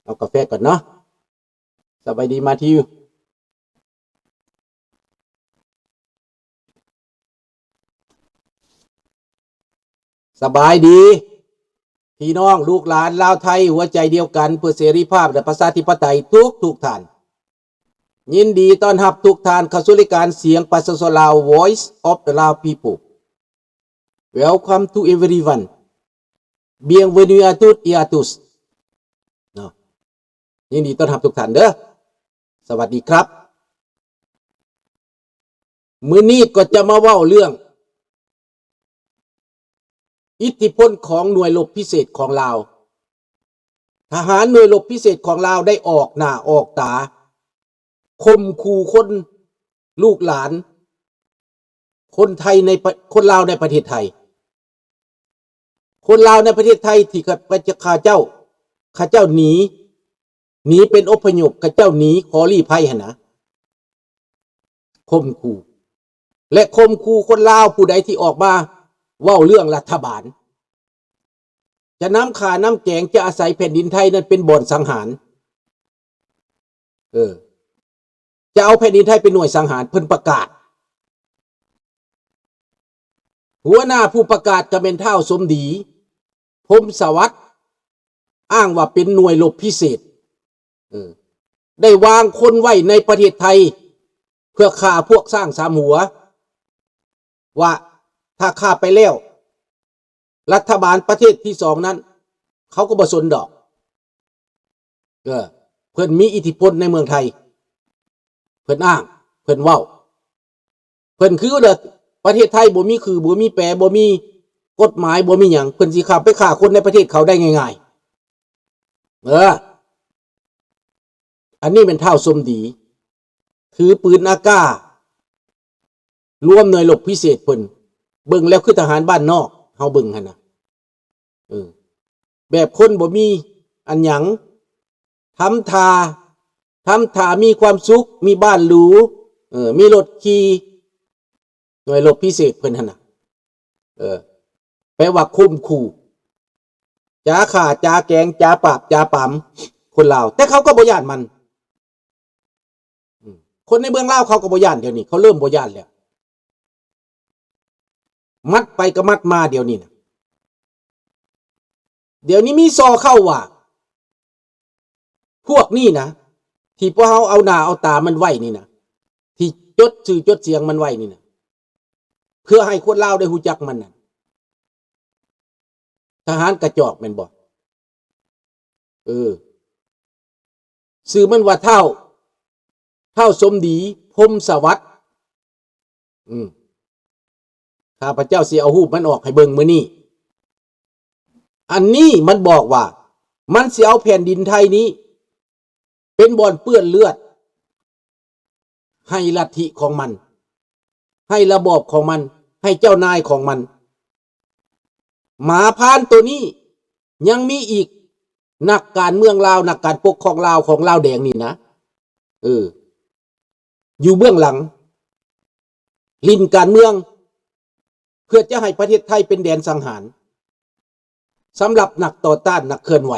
ເອົາກາແຟກ່ອນເນາະ. ສະບາຍດີ ມາທິວ. ສະບາຍດີ ພີ່ນ້ອງລູກຫຼານລາວໄທ ຫົວໃຈດຽວກັນເພື່ອເສລີພາບ ແລະ ປະຊາທິປະໄຕທຸກໆທ່ານ. ຍິນດີຕ້ອນຮັບທຸກທ່ານເຂົ້າສູ່ລາຍການສຽງປະຊາຊົນລາວ Voice of the Lao People. Welcome to everyone. Bienvenue à toutes et à tous ເນາະ. ຍິນດີຕ້ອນຮັບທຸກທ່ານເດີ. ສະຫວັດດີຄັບ. ມື້ນີ້ກໍຈະມາເວົ້າເລື່ອງອິດທິພົນຂອງໜ່ວຍລົບພິເສດຂອງລາວ. ທະຫານໜ່ວຍລົບພິເສດຂອງລາວໄດ້ອອກໜ້າອອກຕາຂົ່ມຂູ່ຄົນ ລູກຫຼານ ຄົນໄທໃນປະ ຄົນລາວໃນປະເທດໄທ. ຄົນລາວໃນປະເທດໄທທີ່ຂະ ຂະເຈົ້າ ຂະເຈົ້າໜີ ໜີເປັນອົບພະຍົບ ຂະເຈົ້າໜີຂໍລີ້ໄພຫັ້ນນະ ຂົ່ມຂູ່ ແລະ ຂົ່ມຂູ່ຄົນລາວຜູ້ໃດທີ່ອອກມາເວົ້າເລື່ອງລັດຖະບານ ຈະນຳຂ້ານຳແກງ ຈະອາໄສແຜ່ນດິນໄທນັ້ນເປັນບ່ອນສັງຫານ. ເອີ ຈະເອົາແຜ່ນດິນໄທເປັນໜ່ວຍສັງຫານ ເພິ່ນປະກາດ. ຫົວໜ້າຜູ້ປະກາດກໍແມ່ນທ້າວສົມດີ ພົມສະຫວັດ ອ້າງວ່າເປັນໜ່ວຍລົບພິເສດ ເອີ ໄດ້ວາງຄົນໄວ້ໃນປະເທດໄທ ເພື່ອຂ້າພວກຊ້າງສາມຫົວ ວ່າຖ້າຂ້າໄປແລ້ວ ລັດຖະບານປະເທດທີສອງນັ້ນ ເຂົາກໍບໍ່ສົນດອກ. ເອີ ເພິ່ນມີອິດທິພົນໃນເມືອງໄທ ເພິ່ນອ້າງ ເພິ່ນເວົ້າ ເພິ່ນຄືວ່າປະເທດໄທບໍ່ມີຄື ບໍ່ມີແປ ບໍ່ມີກົດໝາຍ ບໍ່ມີຫຍັງ ເພິ່ນຊິເຂົ້າໄປຂ້າຄົນໃນປະເທດເຂົາໄດ້ງ່າຍໆ. ເອີ ອັນນີ້ແມ່ນທ້າວສົມດີ ຖືປືນອາກາ ລວມໜ່ວຍລົບພິເສດເພິ່ນ ເບິ່ງແລ້ວຄືທະຫານບ້ານນອກ ເຮົາເບິ່ງຫັ້ນນະ. ເອີ ແບບຄົນບໍ່ມີອັນຫຍັງ ທຳທ່າ ທຳທ່າມີຄວາມສຸກ ມີບ້ານຫຼູ ເອີ ມີລົດຂີ່ ໜ່ວຍລົບພິເສດເພິ່ນຫັ້ນນະ ເອີ ແປວ່າຂົ່ມຂູ່ ຈາຂ້າ ຈາແກງ ຈາປາບ ຈາປາມຄົນລາວ ແຕ່ເຂົາກໍບໍ່ຢ້ານມັນ. ອືມ ຄົນໃນເມືອງລາວເຂົາກໍບໍ່ຢ້ານ ດຽວນີ້ເຂົາເລີ່ມບໍ່ຢ້ານແລ້ວ ມັດໄປກໍມັດມາ ດຽວນີ້ນະ. ດຽວນີ້ມີສໍ່ເຂົ້າວ່າ ພວກນີ້ນະ ທີ່ພວກເຮົາເອົາໜ້າເອົາຕາມັນໄວ້ນີ້ນະ ທີ່ຈົດຊື່ຈົດສຽງມັນໄວ້ນີ້ນະ ເພື່ອໃຫ້ຄົນລາວໄດ້ຮູ້ຈັກມັນນະ ທະຫານກະຈອກແມ່ນບໍ່? ເອີ ຊື່ມັນວ່າທ້າວ ທ້າວສົມດີ ພົມສະຫວັດ. ອືມ ຂ້າພະເຈົ້າຊິເອົາຮູບມັນອອກໃຫ້ເບິ່ງມື້ນີ້. ອັນນີ້ມັນບອກວ່າ ມັນຊິເອົາແຜ່ນດິນໄທນີ້ ເປັນບ່ອນເປື້ອນເລືອດ ໃຫ້ລັດທິຂອງມັນ ໃຫ້ລະບອບຂອງມັນ ໃຫ້ເຈົ້ານາຍຂອງມັນ. ໝາພານໂຕນີ້ຍັງມີອີກ ນັກການເມືອງລາວ ນັກການປົກຄອງລາວຂອງລາວແດງນີ້ນະ ເອີ ຢູ່ເບື້ອງຫຼັງຫຼິ້ນການເມືອງ ເພື່ອຈະໃຫ້ປະເທດໄທເປັນແດນສັງຫານ ສຳລັບນັກຕໍ່ຕ້ານ ນັກເຄື່ອນໄຫວ.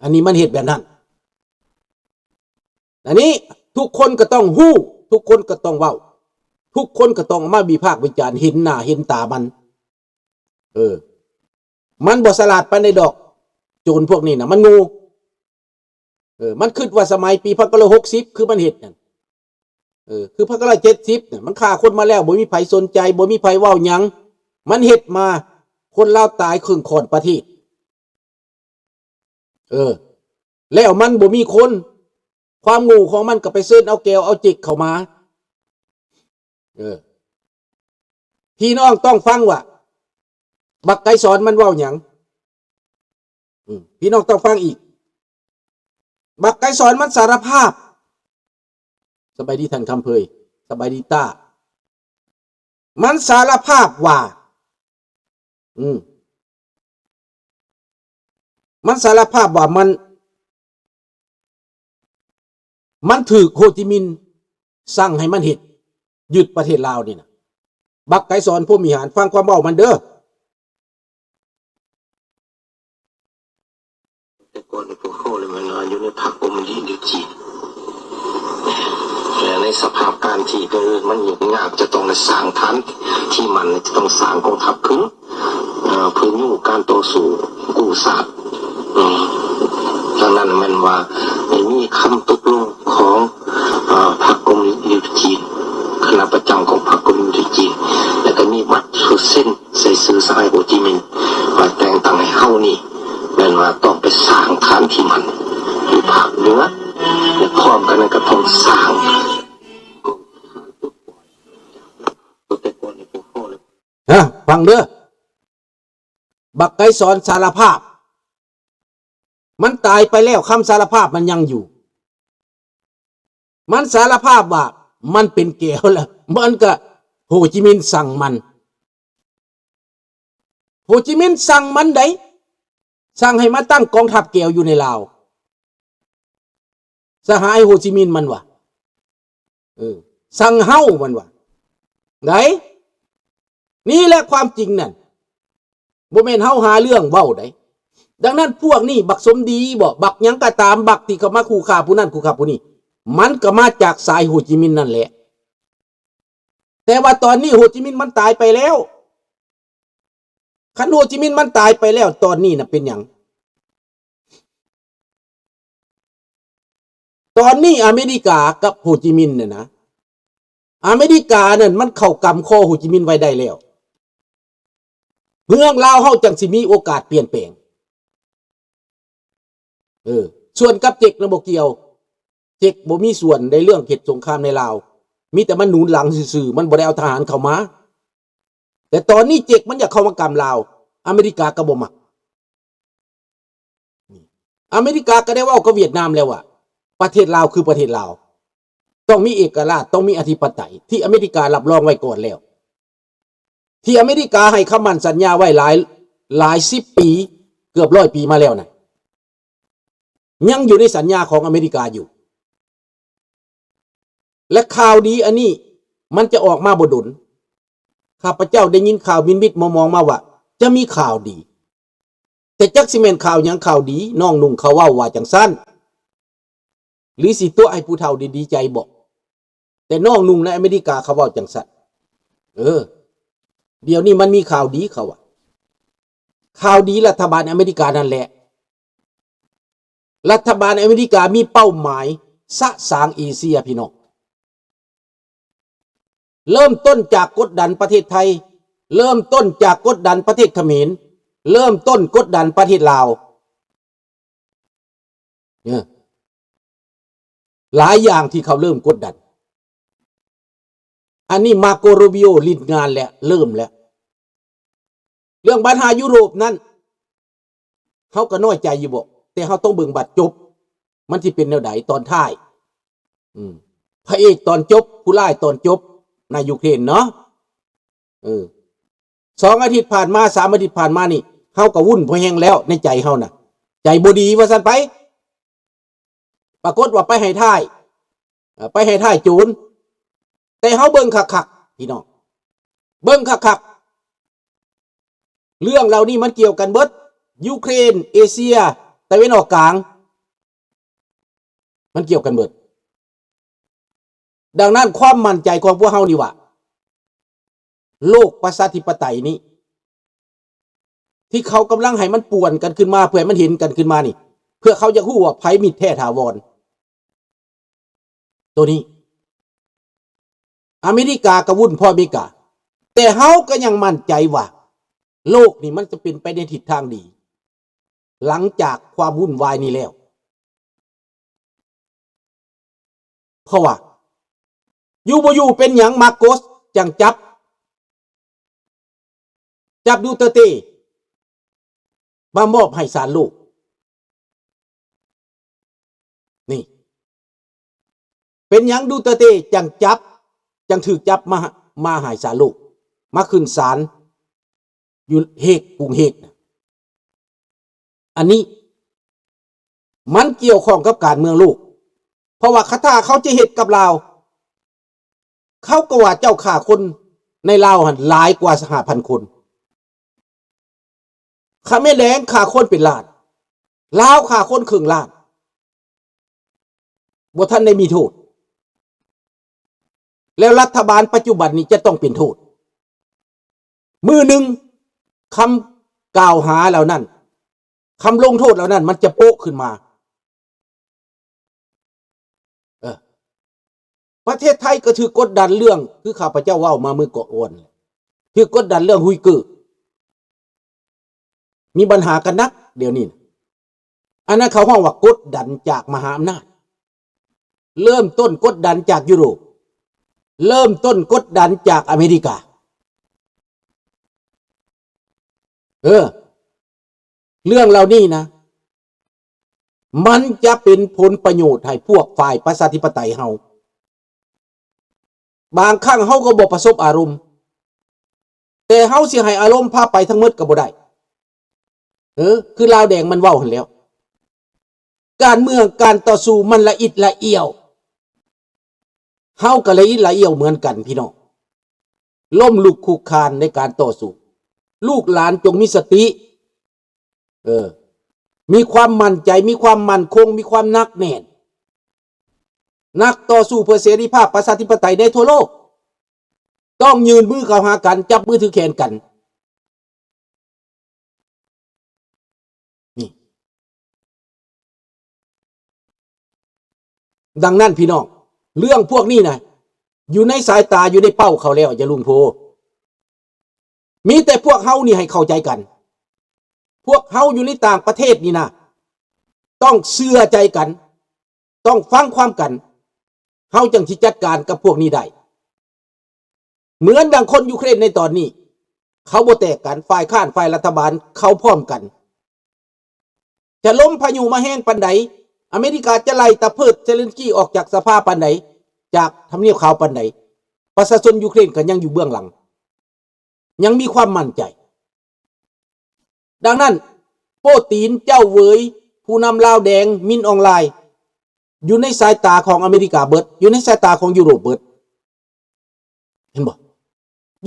ອັນນີ້ມັນເຮັດແບບນັ້ນ. ອັນນີ້ທຸກຄົນກໍຕ້ອງຮູ້ ທຸກຄົນກໍຕ້ອງເວົ້າ ທຸກຄົນກໍຕ້ອງເອົາມາວິພາກວິຈານ ເຫັນໜ້າເຫັນຕາມັນ. ເອີ ມັນບໍ່ສະຫຼາດປານໃດດອກ ໂຈນພວກນີ້ນະ ມັນໂງ່. ເອີ ມັນຄິດວ່າສະໄໝປີພັນເກົ້າຮ້ອຍຫົກສິບ ຄືມັນເຮັດນັ້ນ ເອີ ຄືພັນເກົ້າຮ້ອຍເຈັດສິບນັ້ນ ມັນຂ້າຄົນມາແລ້ວ ບໍ່ມີໃຜສົນໃຈ ບໍ່ມີໃຜເວົ້າຫຍັງ ມັນເຮັດມາ ຄົນລາວຕາຍເຄິ່ງຂ້ອນປະເທດ. ເອີ ແລ້ວມັນບໍ່ມີຄົນ ຄວາມໂງ່ຂອງມັນກໍໄປເຊີນເອົາແກວເອົາເຈັກເຂົ້າມາ. ເອີ ພີ່ນ້ອງຕ້ອງຟັງວ່າ ບັກໄກສອນມັນເວົ້າຫຍັງ. ອືມ ພີ່ນ້ອງຕ້ອງຟັງອີກ ບັກໄກສອນມັນສາລະພາບ. ສະບາຍດີທ່ານຄຳເຜີຍ ສະບາຍດີຕ້າ. ມັນສາລະພາບວ່າ ອືມ ມັນສາລະພາບວ່າມັນ ມັນຖືກໂຮຈິມິນສັ່ງໃຫ້ມັນເຮັດ ຍຶດປະເທດລາວນີ້ນະ. ບັກໄກສອນ ພົມວິຫານ ຟັງຄວາມເວົ້າມັນເດີ້. ກ່ອນພວກເຮົານີ້ແມ່ນວ່າຢູ່ໃນພັກຄອມມູນິດຢູ່ຈີນ ແລະໃນສະພາບການທີ່ ເອີ ມັນຫຍຸ້ງຍາກ ຈະຕ້ອງໄດ້ສ້າງຖານທີ່ໝັ້ນ ຈະຕ້ອງສ້າງກອງທັບຂຶ້ນ ເອີ ເພື່ອຍູ້ການຕໍ່ສູ້ກູ້ຊາດ. ອືມ ດັ່ງນັ້ນແມ່ນວ່າໄດ້ມີຄຳຕົກລົງຂອງ ເອີ ພັກຄອມມູນິດຢູ່ຈີນ ຄະນະປະຈຳຂອງພັກຄອມມູນິດຢູ່ຈີນ ແລະກໍມີບັດເຊັນ ໃສ່ຊື່ສະຫາຍໂຮຈິມິນ ວ່າແຕ່ງຕັ້ງໃຫ້ເຮົານີ້ ແມ່ນວ່າຕ້ອງໄປສ້າງຖານທີ່ໝັ້ນຢູ່ພາກເໜືອ ແລະພ້ອມກັນນັ້ນກໍຕ້ອງສ້າງ ຮະ ຟັງເດີ ບັກໄກສອນສາລະພາບ ມັນຕາຍໄປແລ້ວ ຄຳສາລະພາບມັນຍັງຢູ່. ມັນສາລະພາບວ່າມັນເປັນແກວແລ້ວ ມັນກະ ໂຮຈິມິນສັ່ງມັນ ໂຮຈິມິນສັ່ງມັນໃດ໋ ສັ່ງໃຫ້ມາຕັ້ງກອງທັບແກວຢູ່ໃນລາວ ສະຫາຍໂຮຈິມິນມັນວ່າ ເອີ ສັ່ງເຮົາມັນວ່າ ໃດ໋ ນີ້ແຫຼະຄວາມຈິງນັ້ນ ບໍ່ແມ່ນເຮົາຫາເລື່ອງເວົ້າໃດ໋. ດັ່ງນັ້ນພວກນີ້ ບັກສົມດີບໍ ບັກຫຍັງກໍຕາມ ບັກທີ່ເຂົາມາຂູ່ຂ້າຜູ້ນັ້ນຂູ່ຂ້າຜູ້ນີ້ ມັນກໍມາຈາກສາຍໂຮຈິມິນນັ້ນແຫຼະ. ແຕ່ວ່າຕອນນີ້ໂຮຈິມິນມັນຕາຍໄປແລ້ວ. ຄັນໂຮຈິມິນມັນຕາຍໄປແລ້ວ ຕອນນີ້ນະເປັນຫຍັງ? ຕອນນີ້ອາເມລິກາກັບໂຮຈິມິນນະນະ ອາເມລິການັ້ນມັນເຂົ້າກຳຄໍໂຮຈິມິນໄວ້ໄດ້ແລ້ວ. ເມືອງລາວເຮົາຈັ່ງຊິມີໂອກາດປ່ຽນແປງ. ເອີ ສ່ວນກັບເຈັກນະບໍ່ກ່ຽວ ເຈັກບໍ່ມີສ່ວນໃນເລື່ອງເຮັດສົງຄາມໃນລາວ ມີແຕ່ມັນໜູນຫຼັງຊື່ໆ ມັນບໍ່ໄດ້ເອົາທະຫານເຂົ້າມາ. ແຕ່ຕອນນີ້ເຈັກມັນຢາກເຂົ້າມາກຳລາວ ອາເມລິກາກໍບໍ່ມັກ. ອາເມລິກາກໍໄດ້ເວົ້າກັບຫວຽດນາມແລ້ວວ່າ ປະເທດລາວຄືປະເທດລາວ ຕ້ອງມີເອກະລາດ ຕ້ອງມີອະທິປະໄຕ ທີ່ອາເມລິກາຮັບຮອງໄວ້ກ່ອນແລ້ວ ທີ່ອາເມລິກາໃຫ້ຄຳໝັ້ນສັນຍາໄວ້ຫຼາຍ ຫຼາຍສິບປີ ເກືອບຮ້ອຍປີມາແລ້ວນັ້ນ ຍັງຢູ່ໃນສັນຍາຂອງອາເມລິກາຢູ່. ແລະ ຂ່າວດີອັນນີ້ມັນຈະອອກມາບໍ່ດົນ. ຂ້າພະເຈົ້າໄດ້ຍິນຂ່າວມິດໆມອງໆມາວ່າຈະມີຂ່າວດີ. ແຕ່ຈັກຊິແມ່ນຂ່າວຫຍັງຂ່າວດີ, ນ້ອງນຸ່ງເຂົາເວົ້າວ່າຈັ່ງຊັ້ນ. ຫຼືຊິຕົວະໃຫ້ຜູ້ເຖົ້າໄດ້ດີໃຈບໍ? ແຕ່ນ້ອງນຸ່ງໃນອາເມລິກາເຂົາເວົ້າຈັ່ງຊັ້ນ. ເອີ ດຽວນີ້ມັນມີຂ່າວດີເຂົາວ່າ. ຂ່າວດີລັດຖະບານອາເມລິການັ້ນແຫຼະ. ລັດຖະບານອາເມລິກາມີເປົ້າໝາຍສະສາງເອເຊຍ ພີ່ນ້ອງ. ເລີ່ມຕົ້ນຈາກກົດດັນປະເທດໄທ, ເລີ່ມຕົ້ນຈາກກົດດັນປະເທດຂະເໝນ, ເລີ່ມຕົ້ນກົດດັນປະເທດລາວ. ເອີ ຫຼາຍຢ່າງທີ່ເຂົາເລີ່ມກົດດັນ. ອັນນີ້ມາໂກໂຣບິໂອຫຼິ້ນງານແລ້ວ, ເລີ່ມແລ້ວ. ເລື່ອງບັນຫາຢູໂຣບນັ້ນ ເຮົາກໍນ້ອຍໃຈຢູ່ບໍ? ແຕ່ເຮົາຕ້ອງເບິ່ງບັດຈົບ ມັນຊິເປັນແນວໃດຕອນທ້າຍ. ອືມ ພະເອກຕອນຈົບ ຜູ້ຮ້າຍຕອນຈົບ ໃນຢູເຄຣນເນາະ. ເອີ ສອງອາທິດຜ່ານມາ ສາມອາທິດຜ່ານມານີ້ ເຮົາກໍວຸ້ນພໍແຮງແລ້ວໃນໃຈເຮົານະ. ໃຈບໍ່ດີວ່າຊັ້ນໄປ. ປາກົດວ່າໄປໃຫ້ທ້າຍ ເອີ ໄປໃຫ້ທ້າຍໂຈນ. ແຕ່ເຮົາເບິ່ງຄັກໆ ພີ່ນ້ອງ ເບິ່ງຄັກໆ ເລື່ອງເຫຼົ່ານີ້ມັນກ່ຽວກັນເບິດ. ຢູເຄຣນ, ເອເຊຍ, ຕາເວັນອອກກາງ ມັນກ່ຽວກັນເບິດ. ດັ່ງນັ້ນ ຄວາມໝັ້ນໃຈຂອງພວກເຮົານີ້ວ່າ ໂລກປະຊາທິປະໄຕນີ້ ທີ່ເຂົາກຳລັງໃຫ້ມັນປ່ວນກັນຂຶ້ນມາ ເພື່ອໃຫ້ມັນເຫັນກັນຂຶ້ນມານີ້ ເພື່ອເຂົາຢາກຮູ້ວ່າໃຜມິດແທ້ຖາວອນ. ໂຕນີ້ ອາເມລິກາກໍວຸ້ນເພາະອາເມລິກາ, ແຕ່ເຮົາກໍຍັງໝັ້ນໃຈວ່າໂລກນີ້ມັນຈະເປັນໄປໃນທິດທາງດີ ຫຼັງຈາກຄວາມວຸ້ນວາຍນີ້ແລ້ວ. ເພາະວ່າຢູ່ບໍ່ຢູ່ເປັນຫຍັງມາໂກສຈັ່ງຈັບ ຈັບດູເຕີເຕມາມອບໃຫ້ສານໂລກ. ນີ້ ເປັນຫຍັງດູເຕີເຕຈັ່ງຈັບ ຈັ່ງຖືກຈັບມາ ມາໃຫ້ສານໂລກ ມາຂຶ້ນສານຢູ່ເຮກ ກຸງເຮກນະ? ອັນນີ້ມັນກ່ຽວຂ້ອງກັບການເມືອງໂລກ. ເພາະວ່າຄັນຖ້າເຂົາຈະເຮັດກັບລາວ ເຂົາກໍວ່າເຈົ້າຂ້າຄົນໃນລາວຫັ້ນຫຼາຍກວ່າຫ້າພັນຄົນ. ຂະເໝນແດງຂ້າຄົນເປັນລ້ານ. ລາວຂ້າຄົນເຄິ່ງລ້ານ ບໍ່ທັນໄດ້ມີໂທດ ແລ້ວລັດຖະບານປັດຈຸບັນນີ້ຈະຕ້ອງເປັນໂທດ. ມື້ໜຶ່ງ ຄຳກ່າວຫາເຫຼົ່ານັ້ນ, ຄຳລົງໂທດເຫຼົ່ານັ້ນ ມັນຈະໂປະຂຶ້ນມາ. ເອີ ປະເທດໄທກໍຖືກກົດດັນເລື່ອງ ຄືຂ້າພະເຈົ້າເວົ້າມາມື້ກ່ອນ, ຖືກກົດດັນເລື່ອງອຸຍເກີ ມີບັນຫາກັນໜັກດຽວນີ້. ອັນນັ້ນເຂົາຮ້ອງວ່າກົດດັນຈາກມະຫາອຳນາດ, ເລີ່ມຕົ້ນກົດດັນຈາກຢູໂຣບ, ເລີ່ມຕົ້ນກົດດັນຈາກອາເມລິກາ. ເອີ ເລື່ອງເຫຼົ່ານີ້ນະ ມັນຈະເປັນຜົນປະໂຫຍດໃຫ້ພວກຝ່າຍປະຊາທິປະໄຕເຮົາ. ບາງຄັ້ງເຮົາກໍບໍ່ປະສົບອາລົມ, ແຕ່ເຮົາຊິໃຫ້ອາລົມພາໄປທັງໝົດກໍບໍ່ໄດ້. ເອີ ຄືລາວແດງມັນເວົ້າຫັ້ນແຫຼ້ວ, ການເມືອງການຕໍ່ສູ້ມັນລະອິດລະອຽວ. ເຮົາກໍລະອິດລະອຽວເໝືອນກັນພີ່ນ້ອງ, ລົ້ມລຸກຄຸກຄານໃນການຕໍ່ສູ້. ລູກຫຼານຈົ່ງມີສະຕິ, ເອີ ມີຄວາມໝັ້ນໃຈ, ມີຄວາມໝັ້ນຄົງ, ມີຄວາມໜັກແໜ້ນ. ນັກຕໍ່ສູ້ເພື່ອເສລີພາບປະຊາທິປະໄຕໃນທົ່ວໂລກ ຕ້ອງຍື່ນມືເຂົ້າຫາກັນ, ຈັບມືຖືແຂນກັນ. ນີ້ ດັ່ງນັ້ນພີ່ນ້ອງ, ເລື່ອງພວກນີ້ນະ ຢູ່ໃນສາຍຕາ, ຢູ່ໃນເປົ້າເຂົາແລ້ວ, ຢ່າລຸງໂພ. ມີແຕ່ພວກເຮົານີ້ໃຫ້ເຂົ້າໃຈກັນ. ພວກເຮົາຢູ່ໃນຕ່າງປະເທດນີ້ນະ ຕ້ອງເຊື່ອໃຈກັນ, ຕ້ອງຟັງຄວາມກັນ, ເຮົາຈັ່ງຊິຈັດການກັບພວກນີ້ໄດ້. ເໝືອນດັ່ງຄົນຢູເຄຣນໃນຕອນນີ້, ເຂົາບໍ່ແຕກກັນ, ຝ່າຍຄ້ານ, ຝ່າຍລັດຖະບານ, ເຂົາພ້ອມກັນ. ຈະລົມພາຍຸມາແຮງປານໃດ, ອາເມລິກາຈະໄລ່ຕາເພີດເຊເລັນສກີອອກຈາກສະພາປານໃດ, ຈາກທຳນຽບຂາວປານໃດ, ປະຊາຊົນຢູເຄຣນກໍຍັງຢູ່ເບື້ອງຫຼັງ, ຍັງມີຄວາມໝັ້ນໃຈ. ດັ່ງນັ້ນ, ໂປຕີນ, ເຈົ້າເຫວີຍ, ຜູ້ນຳລາວແດງ, ມິນອອງລາຍ, ຢູ່ໃນສາຍຕາຂອງອາເມລິກາເບິດ, ຢູ່ໃນສາຍຕາຂອງຢູໂຣບເບິດ. ເຫັນບໍ່?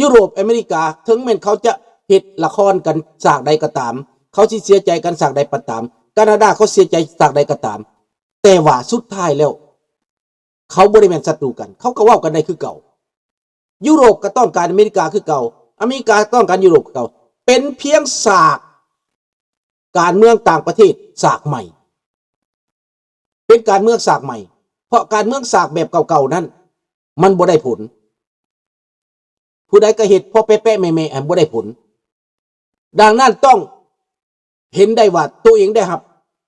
ຢູໂຣບ, ອາເມລິກາ, ເຖິງແມ່ນເຂົາຈະເຮັດລະຄອນກັນສາກໃດກໍຕາມ, ເຂົາຊິເສຍໃຈກັນສາກໃດກໍຕາມ, ການາດາເຂົາເສຍໃຈສາກໃດກໍຕາມ, ແຕ່ວ່າສຸດທ້າຍແລ້ວ ເຂົາບໍ່ໄດ້ແມ່ນສັດຕູກັນ, ເຂົາກໍເວົ້າກັນໄດ້ຄືເກົ່າ. ຢູໂຣບກໍຕ້ອງການອາເມລິກາຄືເກົ່າ, ອາເມລິກາຕ້ອງການຢູໂຣບຄືເກົ່າ. ເປັນພຽງສາກການເມືອງຕ່າງປະເທດສາກໃໝ່. ເປັນການເມືອງສາກໃໝ່, ເພາະການເມືອງສາກແບບເກົ່າໆນັ້ນ ມັນບໍ່ໄດ້ຜົນ. ຜູ້ໃດກໍເຮັດພໍແປະໆແມະໆ ອັນບໍ່ໄດ້ຜົນ. ດັ່ງນັ້ນຕ້ອງເຫັນໄດ້ວ່າໂຕເອງໄດ້ຮັບ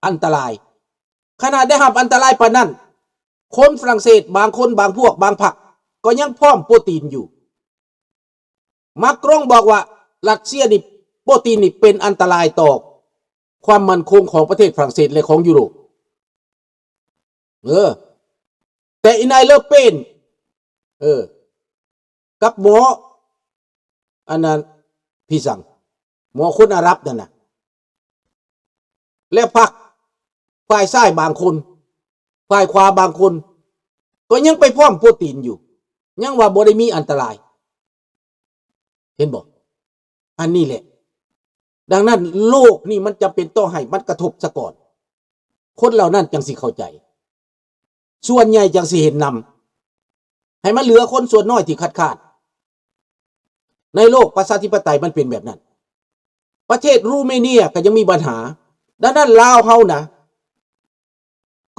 ອັນຕະລາຍ. ຂະໜາດໄດ້ຮັບອັນຕະລາຍປານນັ້ນ, ຄົນຝຣັ່ງເສດບາງຄົນ, ບາງພວກ, ບາງພັກ ກໍຍັງພ້ອມໂປຕີນຢູ່. ມາກຣົງບອກວ່າ ຣັດເຊຍນີ້, ໂປຕີນນີ້ເປັນອັນຕະລາຍຕໍ່ຄວາມໝັ້ນຄົງຂອງປະເທດຝຣັ່ງເສດ ແລະ ຂອງຢູໂຣບ. ເອີ ແຕ່ອີນາຍເລີເປນ, ເອີ ກັບໝໍ ອັນນັ້ນ ພີ່ສັງ, ໝໍຄົນອາຣັບນັ້ນນະ ແລະ ພັກຝ່າຍຊ້າຍບາງຄົນ, ຝ່າຍຂວາບາງຄົນ ກໍຍັງໄປພ້ອມໂປຕີນຢູ່, ຍັງວ່າບໍ່ໄດ້ມີອັນຕະລາຍ. ເຫັນບໍ່? ອັນນີ້ແຫຼະ. ດັ່ງນັ້ນໂລກນີ້ມັນຈຳເປັນຕ້ອງໃຫ້ມັນກະທົບສາກ່ອນ, ຄົນເຫຼົ່ານັ້ນຈັ່ງຊິເຂົ້າໃຈ, ສ່ວນໃຫຍ່ຈັ່ງຊິເຫັນນຳ, ໃຫ້ມັນເຫຼືອຄົນສ່ວນນ້ອຍທີ່ຄັດຄ້ານ. ໃນໂລກປະຊາທິປະໄຕມັນເປັນແບບນັ້ນ. ປະເທດຣູເມເນຍກໍຍັງມີບັນຫາ. ດັ່ງນັ້ນລາວເຮົານະ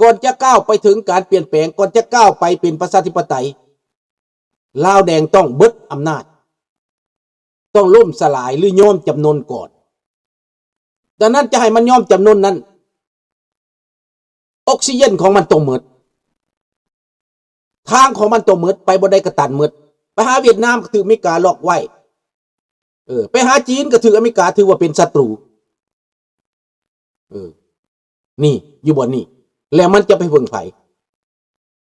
ກ່ອນຈະກ້າວໄປເຖິງການປ່ຽນແປງ, ກ່ອນຈະກ້າວໄປເປັນປະຊາທິປະໄຕ, ລາວແດງຕ້ອງເບິດອຳນາດ, ຕ້ອງລົ້ມສະຫຼາຍ ຫຼື ຍອມຈຳນົນກ່ອນ. ດັ່ງນັ້ນຈະໃຫ້ມັນຍອມຈຳນົນນັ້ນ, ອົກຊີເຢັນຂອງມັນຕ້ອງໝົດ, ທາງຂອງມັນຕ້ອງໝົດ, ໄປບ່ອນໃດກໍຕັນໝົດ. ໄປຫາຫວຽດນາມກໍຖືກອາເມລິກາລັອກໄວ້, ເອີ ໄປຫາຈີນກໍຖືກອາເມລິກາຖືວ່າເປັນສັດຕູ. ເອີ ນີ້ ຢູ່ບ່ອນນີ້ ແລ້ວມັນຈະໄປເພິ່ງໃຜ?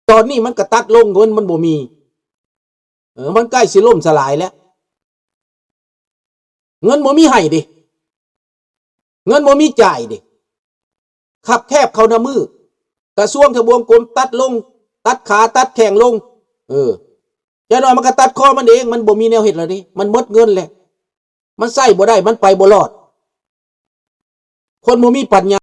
ຕອນນີ້ມັນກະຕັດລົງ, ເງິນມັນບໍ່ມີ, ເອີ ມັນໃກ້ຊິລົ້ມສະຫຼາຍແລ້ວ. ເງິນບໍ່ມີໃຫ້ເດ້, ເງິນບໍ່ມີຈ່າຍເດ້, ຄັບແຄບເຂົ້ານຳມື້, ກະຊວງທະບວງກົມຕັດລົງ, ຕັດຂາ, ຕັດແຂ້ງລົງ, ເອີ ຢ່າງໜ້ອຍມັນກະຕັດຄໍມັນເອງ, ມັນບໍ່ມີແນວເຮັດແລ້ວເດ້, ມັນໝົດເງິນແລ້ວ, ມັນໃຊ້ບໍ່ໄດ້, ມັນໄປບໍ່ລອດ. ຄົນບໍ່ມີປັນຍາ